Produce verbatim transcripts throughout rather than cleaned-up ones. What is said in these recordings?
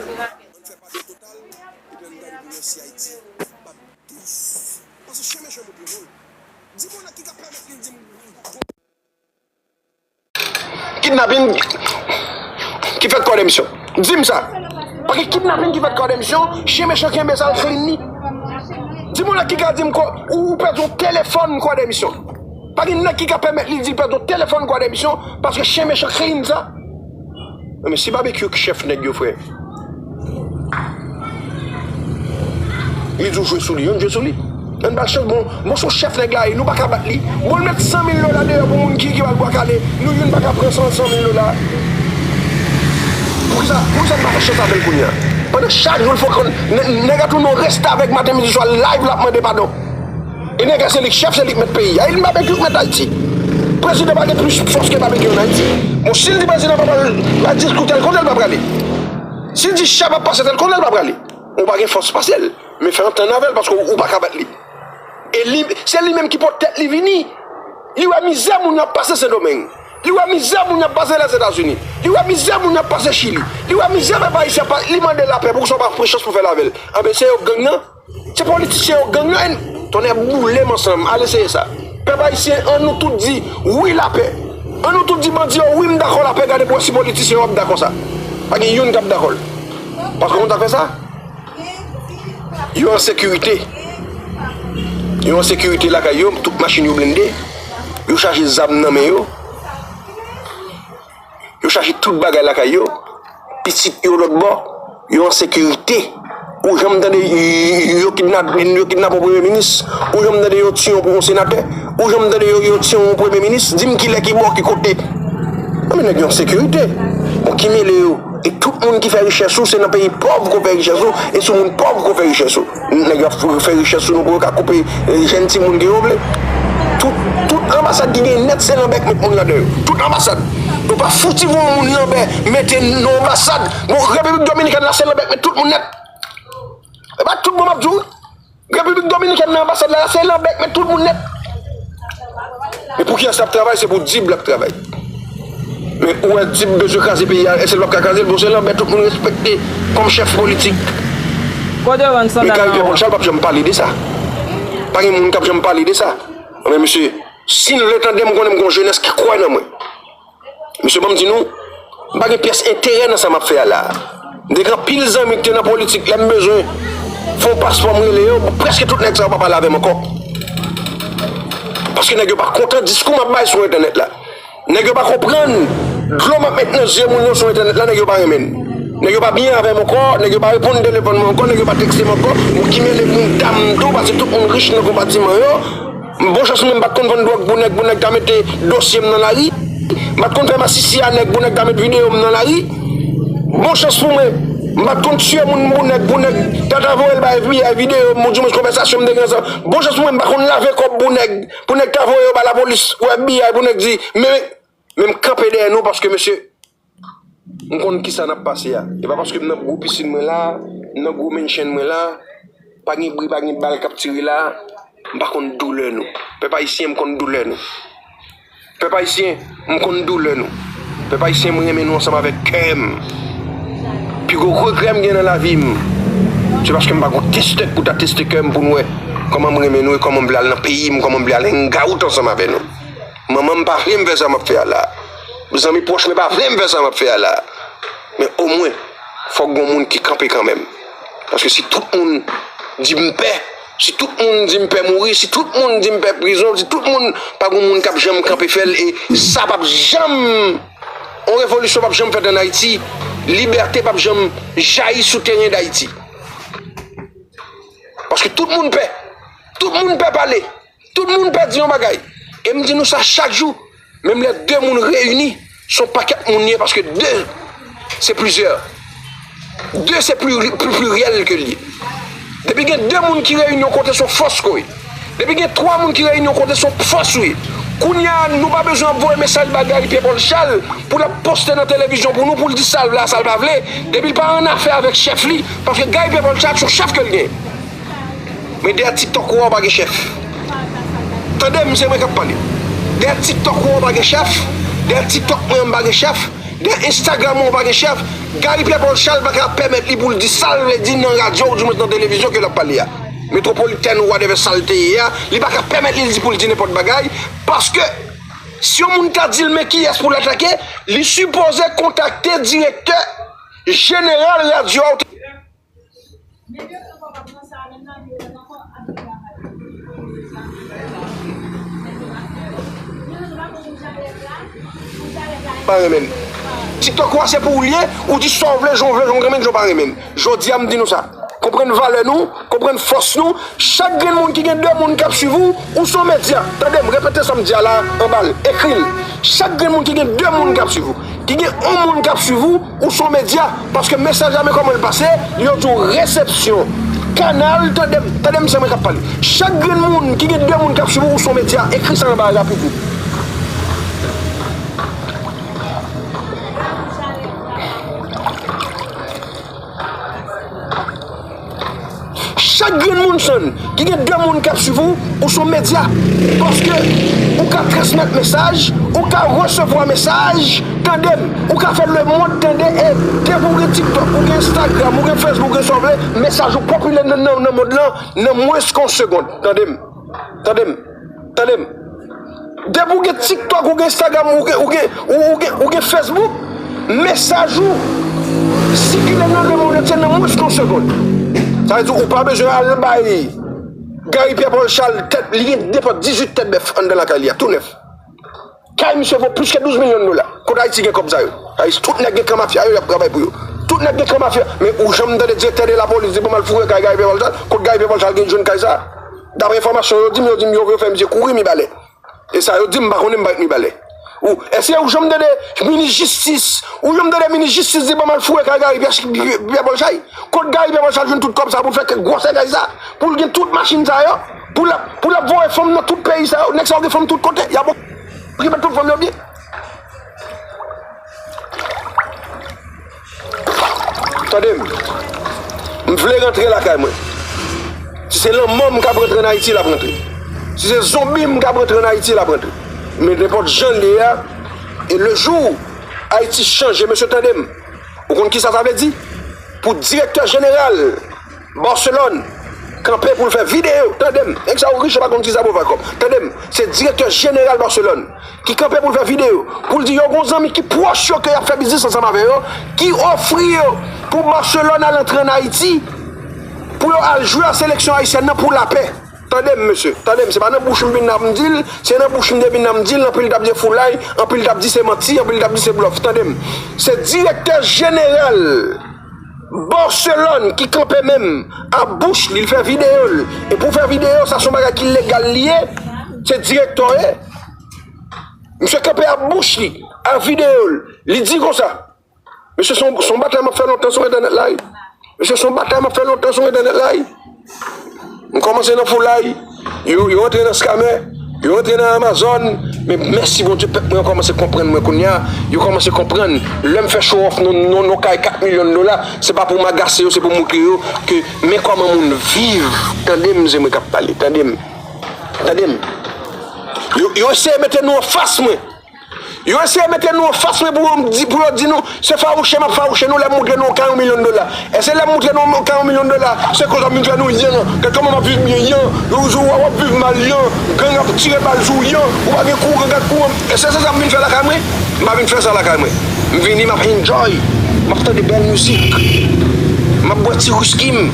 Ann fè pa de total, epi ann gade pou wè si Ayiti p ap dous. Paske chen mechan pou pye moun. Di m yon nèg ki ka pèmèt li di m kidnapin ki fèt kò demisyon. Di m sa. Paske kidnapin ki fèt kò demisyon, chen mechan kenbe sa l clean li. Di m yon nèg ki ka di m kò, ou, ou pèdi yon telefòn kò demisyon. Pa gen nèg ki ka pèmèt li di l pèdi yon telefòn kò demisyon, paske chen mechan clean sa. Men si Babekyou k chèf nèg yo, frè, li di w jwe sou li, ann jwe sou li. Ann ba l chans, bon, bon, se yon chèf nèg la ye, nou pa ka bat li. Bon, l met san mil dola deyò pou moun ki, ki pral bwa kale, nou youn pa ka pran san, san mil dola. Poukisa, poukisa n pa fè chans avè l kounye a? Pandan chak jou l fè kòn, nè-, nèg la tounen yon restavèk maten, midi, swa, live l ap mande padon. E nèg la se li k chèf, se li k mèt peyi a. E li Babekyou k mèt Ayiti. Prezidan pa gen plis fòs ke Babekyou ann Ayiti. Bon, si l di prezidan pa pral, pral di kote l, kote l pa prale? Si l di chè p ap pase tèt, kote l pa prale? Ou pa gen fòs pase l. Men fè antann avè l paske ou, ou pa ka bat li. E li, se li menm ki pot tèt li vini. Li wè mizè moun yo ap pase Sendomeng. Li wè mizè moun yo ap pase Lèzetazini. Li wè mizè moun yo ap pase Chili. Li wè mizè pèp ayisyen ap pa-, li mande lapè, poukisa w pa pran chans pou fè l avè l? Anben, se yo k gang nan. Se politisyen yo gang nan, tonnè boule m ansanm, al eseye sa. Pèp ayisyen, an nou tout di wi lapè. An nou tout di bandi yo wi m dakò lapè, gade pou wè si politisyen yo ap dakò sa. Pa gen youn k ap dakò l. Paske konn sa k fè sa? Yo an sekirite. Yo an sekirite lakay yo, tout machin yo blende. Yo chaje zam nan men yo. Yo chaje tout bagay lakay yo. Pitit yo lòt bò, yo an sekirite. Ou janm tande y-, y-, yo kidnap, yo kidnape yon premye minis? Ou janm tande yo tiye yon, yon senatè? Ou janm tande yo, yo tiye yon premye minis? Di m kilè, ki bò, ki kote? Non, men nèg yo an sekirite. Bon, ki mele yo? E tout moun ki fè richès ou, se nan peyi pòv ke w fè richès ou, e sou moun pòv ke w fè richès ou. Nèg yo ap fè richès sou nou pou yo ka koupe, eh, jèn timoun ke yo vle. Tout, tout anbasad ki gen nèt, se Lanbè k met moun ladan yo. Tout anbasad. Nou pa fouti voye yon moun Lanbè mete nan anbasad. Bon, Repiblik Dominikèn la, se Lanbè k met tout moun nèt. E pa tout bon m ap di w. Repiblik Dominikèn nan anbasad la, se Lanbè k met tout moun nèt. E pou kiyès l ap travay? Se pou Dib l ap travay. Men ou wè Dib bezwen kraze peyi a, èske l p ap ka kraze l? Bon, se Lanbè tout moun respekte kòm chèf politik. Kote w rann sandal nan w? Men Guy Pierre Paul Charles p ap janm pale de sa. Pa gen moun k ap janm pale de sa. Men mesye, si nou vle tande m, konnen m gon jenès ki kwè nan mwen. Mesye, ban m di nou, m pa gen pyès enterè nan sa m ap fè a la a. M te gen anpil zanmi ki te nan politik, lè m bezwen fè yon paspò, m rele yo, prèske tout nèg sa yo pa pale avè m ankò. Paske nèg yo pa kontan diskou m ap bay sou entènèt la. Nèg yo pa konprann dlo m ap met nan zye moun yo sou entènèt la, nèg yo pa renmen l. Nèg yo pa byen avè m ankò, nèg yo pa reponn telefòn mwen ankò, nèg yo pa tekste m ankò. Bon, ki mele moun dam tou, paske tout moun rich nan konpatiman yo. Bon chans mwen m pa t konn vann dwòg pou nèg, pou nèg ta mete dosye m nan lari. M pa t konn fè masisi a nèg pou nèg ta met videyo m nan lari. Bon chans pou mwen, m pa t konn tiye moun pou nèg, pou nèg ta, ta voye l bay F B I videyo m, oudimwens konvèsasyon m te gen ansanm. Bon chans pou mwen, m pa konn lave kòb pou nèg, pou nèg ta voye yo ba lapolis ou F B I pou nèg di, men, men m kanpe dèyè nou paske mesye, m konn kisa n ap pase a. E pa paske m nan gwo pisin mwen la, m nan gwo mansion mwen la, pa gen bri, pa gen bal k ap tire la, m pa konn doulè nou. Pèp ayisyen, m konn doulè nou. Pèp ayisyen, m konn doulè nou. Pèp ayisyen, m renmen nou ansanm avèk kè m. Pi gwo regrè m gen nan lavi m, se paske m pa gon testè pou ta teste kè m pou n wè kòman m renmen nou e kòman m vle al nan peyi m, kòman m vle al hangout ansanm avè nou. Manman m pa vle m fè sa m ap fè a la. Zanmi pwòch mwen pa vle m fè sa m ap fè a la. Men omwen, fòk gon moun ki kanpe kanmenm. Paske si tout moun di m pè, si tout moun di m pè mouri, si tout moun di m pè prizon, si tout moun, pa gon moun k ap janm kanpe fè l, e sa p ap janm, yon revolisyon p ap janm fèt ann Ayiti, libète p ap janm jayi sou teren Dayiti. Paske tout moun pè, tout moun pè pale. Tout moun pè di yon bagay. E m di nou sa chak jou. Menm lè de moun reyini, se yon pakèt moun ye, paske de, se plizyè. De, se pli, pli pliryèl ke l ye. Depi gen de moun ki reyini yon kote, se yon fòs ke w ye. Depi gen twa moun ki reyini yon kote, se yon fòs ou ye. Kounye a, nou pa bezwen ap voye mesaj ba Guy Pierre Paul Charles pou l ap poste nan televizyon pou nou, pou l di sa l vle a, sa l pa vle. Depi l pa annafè avèk chèf li, paske Guy Pierre Paul Charles, se yon chèf ke l gen. Men dèyè TikTok ou a, ou pa gen chèf. Tande m, se mwen k ap pale. Dèyè TikTok ou a, ou pa gen chèf. Dèyè TikTok mwen an, m pa gen chèf. Gen Instagram ou pa gen chèf, Gary Pierre Paul Charles pa ka pèmèt li pou l di sa l vle di nan radyo oudimwens nan televizyon ke l ap pale a. Metwopolitèn ou whatever sa l te ye a, li pa ka pèmèt li l di pou l di nenpòt bagay, paske si yon moun ta di l men kiyès pou l atake, li sipoze kontakte direktè jeneral radyo a. Pa renmen l. TikTok ou a se pou ou l ye, ou di sa w vle, jan w vle, jan w renmen, jan w pa renmen. Jodi a m di nou sa. Konprann valè nou, konprann fòs nou. Chak grenn moun ki gen de moun k ap swiv ou, ou se yon medya. Tande m, repete sa m di a la anba l, ekri l. Chak grenn moun ki gen de moun k ap swiv ou, ki gen yon moun k ap swiv ou, ou se yon medya. Paske mesaj la, men kòman l pase, yo di w resepsyon. Kanal, tande m, tande m, se mwen k ap pale. Chak grenn moun ki gen de moun k ap swiv ou, ou se yon medya, ekri sa anba a rapid vit. Chak grenn moun sann ki gen de moun k ap swiv ou, ou se yon medya. Paske ou ka transmèt mesaj, ou ka resevwa mesaj, tande m, ou ka fè lemonn tande, e depi w gen TikTok, ou gen Instagram, ou gen Facebook, ou gen sa w vle, mesaj ou popilè nan, nan, nan mond lan, nan mwens ke yon segonn. Tande m, tande m, tande m. Depi w gen TikTok, ou gen Instagram, ou gen, ou gen, ou, ou gen, ou gen Facebook, mesaj ou sikile nan lemonn antye nan mwens ke yon segonn. Sa vle di ou pa bezwen al bay Gary Pierre Paul Charles tèt, li gen nenpòt dizuit tèt bèf anndan lakay li a, tou nèf. Kay misye vo plis ke douz milyon dola. Kot Ayiti gen kòb sa yo? Ayiti, tout nèg gen kan mafya yo, y ap travay pou yo. Tout nèg gen kan mafya. Men ou janm tande direktè de lapolis di bon m al foure kay Gary Pierre Paul Charles? Kot Gary Pierre Paul Charles gen jwenn kay sa? Daprè enfòmasyon yo di m, yo di m yo, yo fè misye kouri Mibalè. E sa yo di m, m pa konnen, m pa ret Mibalè. Ou, èske ou janm tande minis jistis, ou janm tande minis jistis di bon m al foure kay Gary Pierre, Pierre Paul Charles? Kot Gary Pierre Paul Charles jwenn tout kòb sa pou l fè gwosè kay sa? Pou l gen tout machin sa yo? Pou l ap, pou l ap voye fanm nan tout peyi sa yo? Nèg sa yo gen fanm tout kote. Y ap okipe tout fanm yo byen. Tande m. M vle rantre lakay mwen. Si se lanmò m k ap rantre ann Ayiti, l ap rantre. Si se zonbi m k ap rantre ann Ayiti, l ap rantre. Men nenpòt jan l ye a, e le jou Ayiti chanje, mesye, tande m. Ou konn kisa sa vle di? Pou direktè jeneral Barcelone kanpe pou l fè videyo, tande m. Nèg sa yo rich, yo pa konn kisa pou fè kòb. Tande m, se direktè jeneral Barcelone ki kanpe pou l fè videyo, pou l di yo gon zanmi ki pwòch yo ke y ap fè biznis ansanm avè yo, ki ofri yo pou Barcelone al antre ann Ayiti, pou yo al jwe a seleksyon ayisyèn nan pou lapè. Tande m, mesye, tande m, se pa nan bouch m vin la m di l, se nan bouch m te vin la m di l, anpil t ap di foulay, anpil t ap di se manti, anpil t ap di se blòf. Tande m, se direktè jeneral Barcelone ki kanpe menm a bouch li, l fè videyo l. E pou fè videyo, sa se yon bagay ki legal li ye. Se direktè w ye. Misye kanpe a bouch li, a videyo l. Li di konsa. Mesye, se yon, se yon batay m ap fè lontan sou entènèt la, wi. Mesye, se yon batay m ap fè lontan sou entènèt la, wi. M kòmanse nan foulay, yo, yo antre nan skamè, yo antre nan Amazon, men mèsi Bondye, pèp mwen an kòmanse konprann mwen kounye a, yo kòmanse konprann, lè m fè show off non, non, non kay kat milyon dola, se pa pou m agase yo, se pou m montre yo ke men kòman moun viv, tande m, se mwen k ap pale, tande m, tande m. Yo, yo eseye mete nou anfas mwen. Yo eseye mete nou anfas mwen pou yo di, pou yo di nou, se fawouche m ap fawouche nou lè m moutre nou yon kay yon milyon dola. Èske lè m moutre nou yon kay yon milyon dola, se konsa m vin fè nou yan? Gad kòman m ap viv byen yan. Yo, yo, w ap viv mal yan. Gang ap tire bal sou w yan. Ou pa gen kouran, gad kouran. Èske se sa m vin fè lakay mwen? M pa vin fè sa lakay mwen. M vini, m ap enjoy. M ap tande bèl mizik. M ap bwè ti wiski m.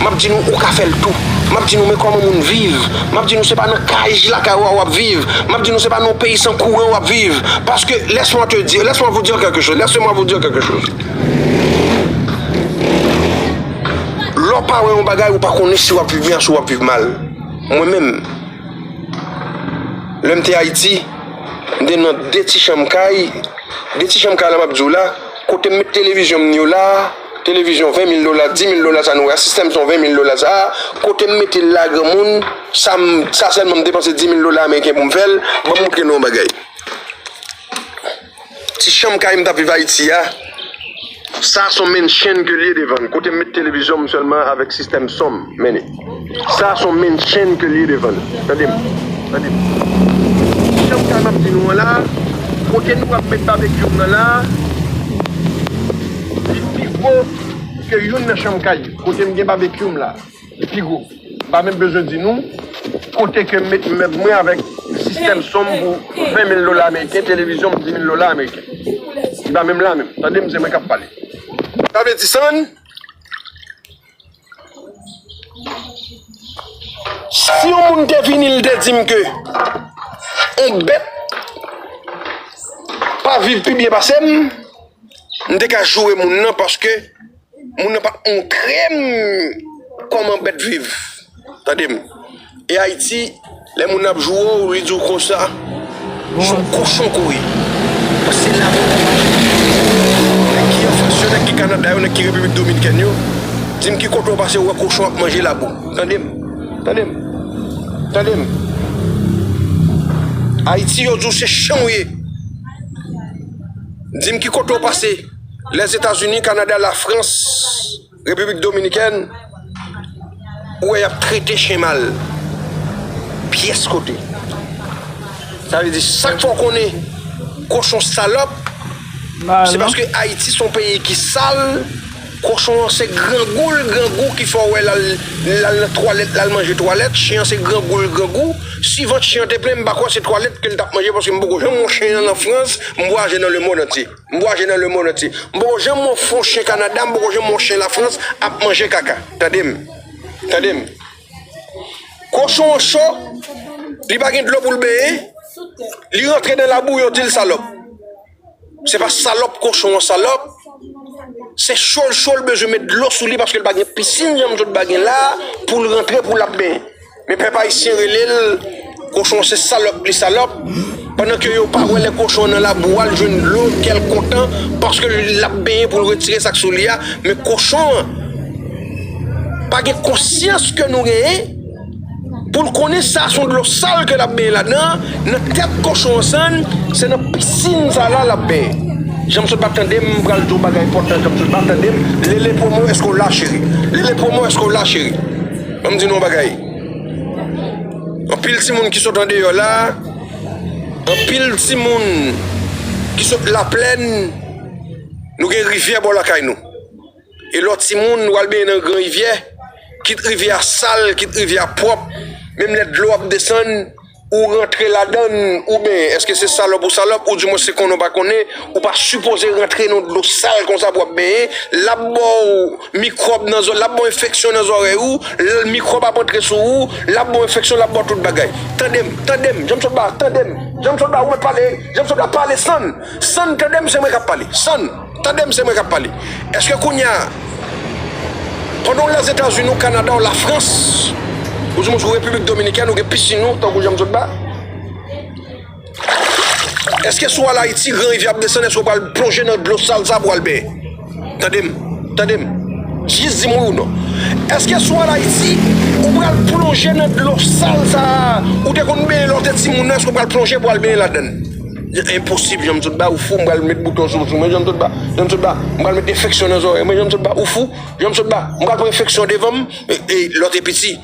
M ap di nou, ou ka fè l tou. M ap di nou, men kòman moun viv. M ap di nou, se pa nan kaj lakay ou a w ap viv. M ap di nou, se pa nan yon peyi san kouran w ap viv. Paske, laisse-moi te dire, laisse-moi vous dire quelque chose, laissez-moi vous dire quelque chose. Lè w pa wè yon bagay, ou pa konnen si w ap viv byen, si w ap viv mal. Mwen menm, lè m te Ayiti, m te nan de ti chanm kay, de ti chanm kay la m ap di w la, kote m met televizyon m yo la, televizyon ven mil dola, di mil dola sa nou wè, sistèm son ven mil dola sa, kote m mete l la granmoun, sa m, sa sèlman m depanse di mil dola ameriken pou m fè l, ban m montre nou yon bagay. Ti chanm kay m t ap viv Ayiti a, sa son mansion ke l ye devan l, kote m met televizyon m sèlman avèk sistèm son m, men li. Sa son mansion ke l ye devan l. Tande m, tande m. Ti chanm kay m ap di nou an la, kote nou ap met babekyou m nan la, Ke youn nan chanm kay kote m gen babekyou m la, li pi gwo. M pa menm bezwen di nou kote ke m met mèb mwen avèk sistèm son m pou ven mil dola ameriken, televizyon m di mil dola ameriken. Li pa menm la menm. Tande m, se mwen k ap pale. Sa vle di, Sann, si yon moun te vini, l te di m ke yon bèt pa viv pi byen pase m, m te ka joure moun nan, paske moun nan pa t montre m kòman bèt viv. Tande m. E Ayiti, lè moun ap joure w, li di w konsa, se yon kochon ke w ye. Paske se labou w ap manje. Nèg ki an Frans yo, nèg ki Kanada yo, nèg ki Repiblik Dominikèn yo, di m ki kote w pase, w wè kochon ap manje labou. Tande m. Tande m. Tande m. Ayiti, yo di w se chen w ye. Di m ki kote w pase. Lèzetazini, Kanada, Lafrans, Repiblik Dominikèn, ou wè y ap trete chen mal. Pyès kote. Sa vle di, sa k fè w konnen kochon salòp, se paske Ayiti se yon peyi ki sal. Kochon an se grangou l grangou ki fè w wè l al, l al nan twalèt, l al manje twalèt. Chen an se grangou l grangou. Si vant chen an te plen, m pa kwè se twalèt ke l t ap manje, paske m poko janm wè yon chen an Frans, m vwayaje nan lemonn antye. M vwayaje nan lemonn antye. M poko janm wè yon fon chen Kanada, m poko janm wè yon chen Lafrans ap manje kaka. Tande m. Tande m. Kochon an cho, li pa gen dlo pou l benyen, li rantre nan labou, yo di l salòp. Se pa salòp kochon an salòp, se cho l cho, l bezwen met dlo sou li paske l pa gen pisin, jan m sot ba gen la, pou l rantre, pou l ap benyen. Men pèp ayisyen rele l, kochon se salòp, li salòp. Pandan ke yo pa wè lè kochon nan labou a, l jwenn dlo, kè l kontan, paske l ap benyen pou l retire sa k sou li a. Men kochon an pa gen konsyans ke nou genyen pou l konnen sa se yon dlo sal ke l ap benyen ladan. Nan tèt kochon an Sann, se nan pisin sa la l ap benyen. Jan m sot ba tande m, m pral di w bagay enpòtan, jan m sot ba tande m. Lele Promo, èske w la, cheri? Lele Promo, èske w la, cheri? Ban m di nou yon bagay. Anpil timoun ki sot andeyò la, anpil timoun ki sot Laplèn, nou gen rivyè bò lakay nou. E lè w timoun, ou al benyen nan gran rivyè, kit rivyè a sal, kit rivyè a pwòp, menm lè dlo ap desann, ou rantre ladan l, ou benyen. Èske se salòp ou salòp, oudimwen se konnen ou pa konnen, ou pa sipoze rantre nan dlo sal konsa pou w ap benyen. L ap ba w mikwòb nan zò, l ap ba w enfeksyon nan zòrèy ou, l, mikwòb ap antre sou ou, l ap ba w enfeksyon, l ap ba w tout bagay. Tande m, tande m, jan m sot ba, tande m, jan m sot ba, ou mèt pale, jan m sot ba, pale, Sann, Sann, tande m, se mwen k ap pale, Sann. Tande m, se mwen k ap pale. Èske kounye a, pandan w Lèzetazini, w Kanada, w Lafrans, ou di moun sou Repiblik Dominikèn, ou gen pisin ou, tankou jan m sot ba? Èske si w al Ayiti, Gran Rivyè ap desann, èske w pral plonje nan dlo sal sa pou w al benyen? Tande m, tande m. Jis di m wi ou non. Èske si w al Ayiti, ou pral plonje nan dlo sal sa a, ou te konn benyen lè w te timoun nan, èske w pral plonje pou w al benyen ladan l? Enposib, jan m sot ba, ou fou, m pral met bouton sou, sou mwen, jan m sot ba, jan m sot ba, m pral met enfeksyon nan zòrèy mwen, jan m sot ba, ou fou, jan m sot ba, m pral pran enfeksyon devan m, e, e, lè w te piti,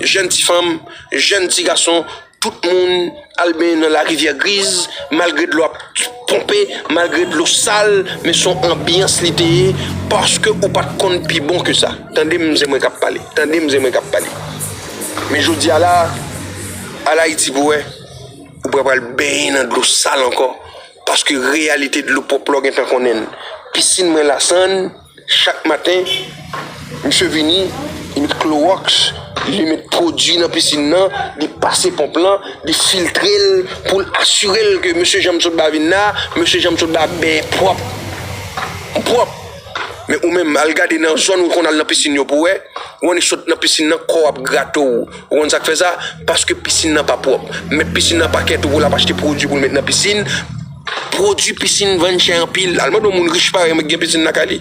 jèn ti fanm, jèn ti gason, tout moun al benyen nan larivyè griz, malgre dlo ap ponpe, malgre dlo sal, men se yon anbyans li te ye, paske ou pa t konn pi bon ke sa. Tande m, se mwen k ap pale, tande m, se mwen k ap pale. Men jodi a la, al Ayiti pou wè. Ou pa pral benyen nan dlo sal ankò, paske reyalite dlo pwòp la w gentan konnen l. Pisin mwen la Sann, chak maten, misye vini, li met klowòks, li met pwodui nan pisin nan, li pase ponp lan, li filtre l pou l asire l ke mesye jan m sot ba vin la, mesye jan m sot ba benyen pwòp. Pwòp. Men ou menm, al gade nan zòn ou konn al nan pisin yo pou wè, ou annik sot nan pisin nan, kò w ap grate w. Ou konn sa k fè sa? Paske pisin nan pa pwòp. Mèt pisin nan pa kite w pou l ap achte pwodui pou l met nan pisin. Pwodui pisin vann chè anpil. Al mande yon moun rich parèy mwen ki gen pisin lakay li.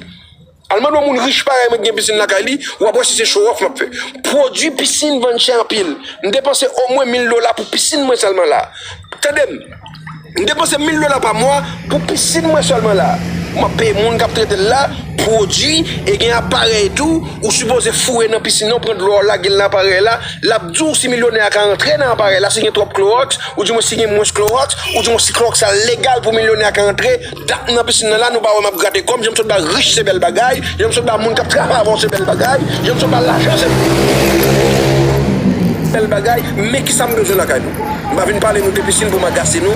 Al mande yon moun rich parèy mwen ki gen pisin lakay li, w ap wè si se show off m ap fè. Pwodui pisin vann chè anpil. M depanse omwen mil dola pou pisin mwen sèlman la. Tande m. M depanse mil dola pa mwa pou pisin mwen sèlman la. M ap peye moun k ap trete l la, pwodui, e gen aparèy tou, ou sipoze foure nan pisin nan, ou pran dlo a, ou lage l nan aparèy la, l ap di w si milyonè a ka antre nan aparèy la, si gen twòp klowòks, ou di mwen si gen mwens klowòks, ou di mwen si klowòks la legal pou milyonè a ka antre, dat nan pisin nan la, nou pa wè m ap grate kò m, jan m sot ba rich se bèl bagay, jan m sot ba moun k ap travay avè w se bèl bagay, jan m sot ba lajan se bèl bagay, men ki sa m bezwen lakay nou? M pa vin pale nou de pisin pou m agase nou.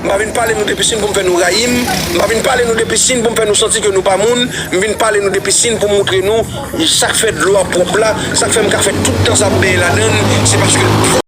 M pa vin pale nou de pisin pou m fè nou rayi m. M pa vin pale nou de pisin pou m fè nou santi ke nou pa moun. M vin pale nou de pisin pou m moutre nou sa k fè dlo a pwòp la, sa k fè m ka fè tout tan sa ap benyen ladan l, se paske